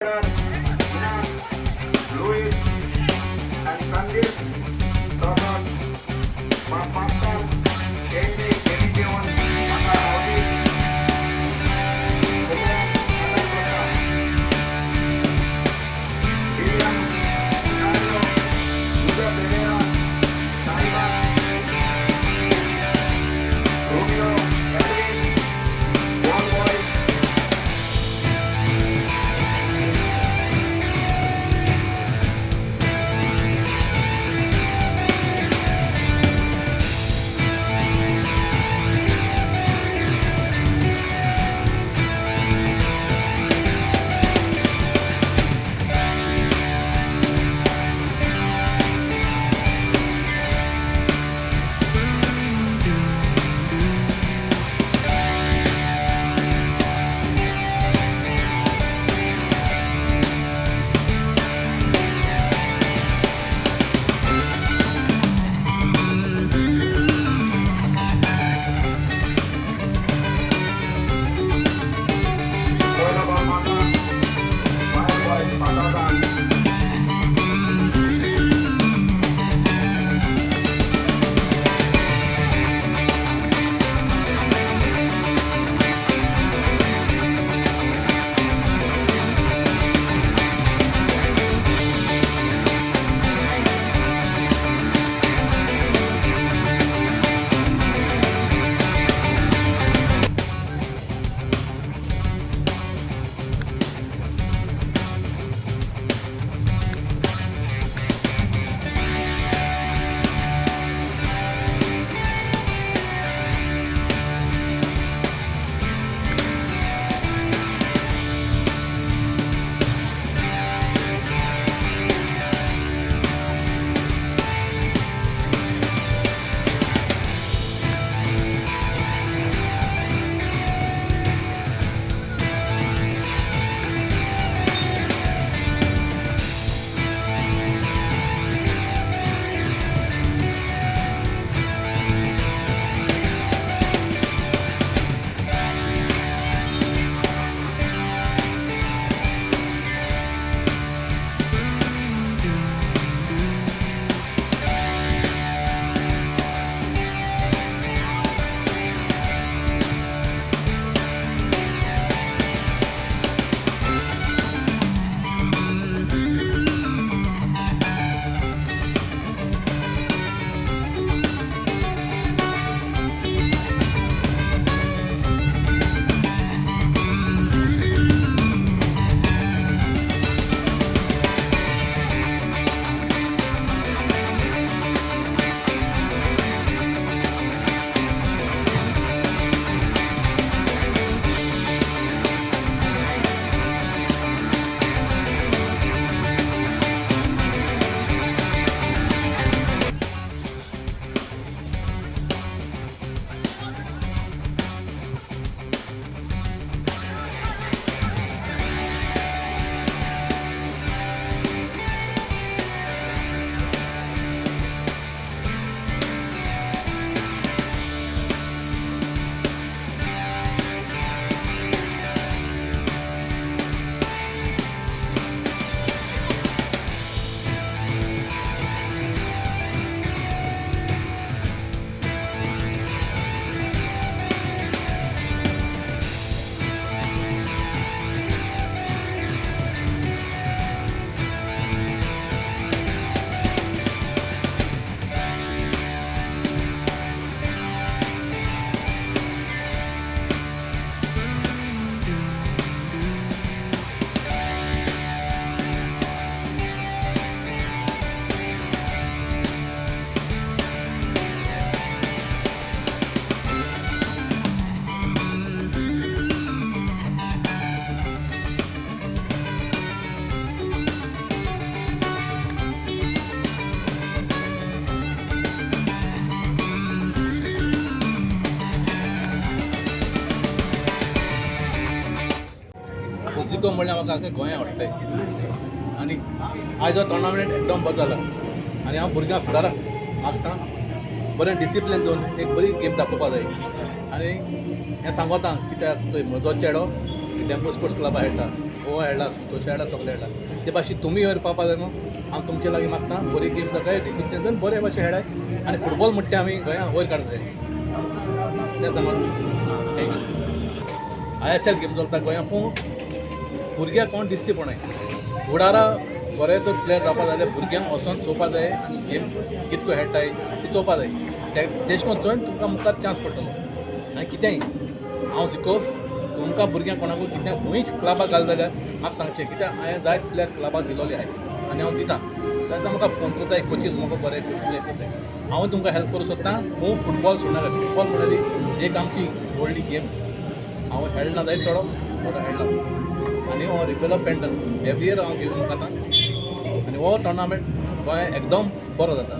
Luis and Sandeep तसोच pascal तेंची गेमी घेवन म्हाका हावदी सगळ्यांक आदर करता. William Ricardo, Julio Pereira, Simon, Romeo, Edwin, ball boy. पयलो बॉल मारता फायर बॉय फातोर्डा. मुजिको म्हणल्यार म्हाका आख्खें गोंय आवडटाय आनी आयज हो टोर्नामेंट एकदम बरो जाला आनी हांव भुरग्यांक फुडाराक मागता बरें डिसिप्लीन दवरून एक बरी गेम दाखोवपा जाय. आनी हें सांगता कित्याक चोय म्हजो चेडो डेम्पो स्पोर्ट्स क्लबा खेळटा. गोवा खेळ्ळा, संतोष खेळ्ळा, सगळे खेळ्ळा. ते भाशेन तुमी वयर पावपा जाय न्हू, हांव तुमचे लागीं मागता, बरी गेम दाखय, डिसिप्लीन बरे भाशेन खेळाय आनी फुटबॉल म्हणटा ते आमी गोंया वयर काडूंक जाय. तें सांगून thank you. ISL game चलता गोंया, पूण भुरग्याक कोण दिसती पडनाय. फुडारा बरे तर प्लेयर जावपा जाय जाल्यार भुरग्यांक वचोन चोवपा जाय आनी गेम कितको खेळटाय ती चोवपा जाय. ते तेश कोन चोयन तुमकां मुखार चान्स पडटलो. आनी कितेंय हांव जिको तुमकां भुरग्यांक कोणाकूय कितें खंय क्लबाक घाल जाल्यार म्हाका सांगचें, कित्याक हांवें जायत प्लेयर क्लबाक दिलोले आहाय आनी हांव दितां. जाल्यार म्हाका फोन करताय कोचीस, म्हाका बरें प्ले करताय, हांव तुमकां हेल्प करूं सोदता. खूब फुटबॉल सोडनाका. फुटबॉल म्हणल्यार एक आमची व्हडली गेम. हांव खेळना जायत थोडो थोडो खेळना आनी हो रिपेलो पेंडल एवरी इयर हांव घेवन वता आनी हो टोर्नामेंट गोंया एकदम बरो जाता.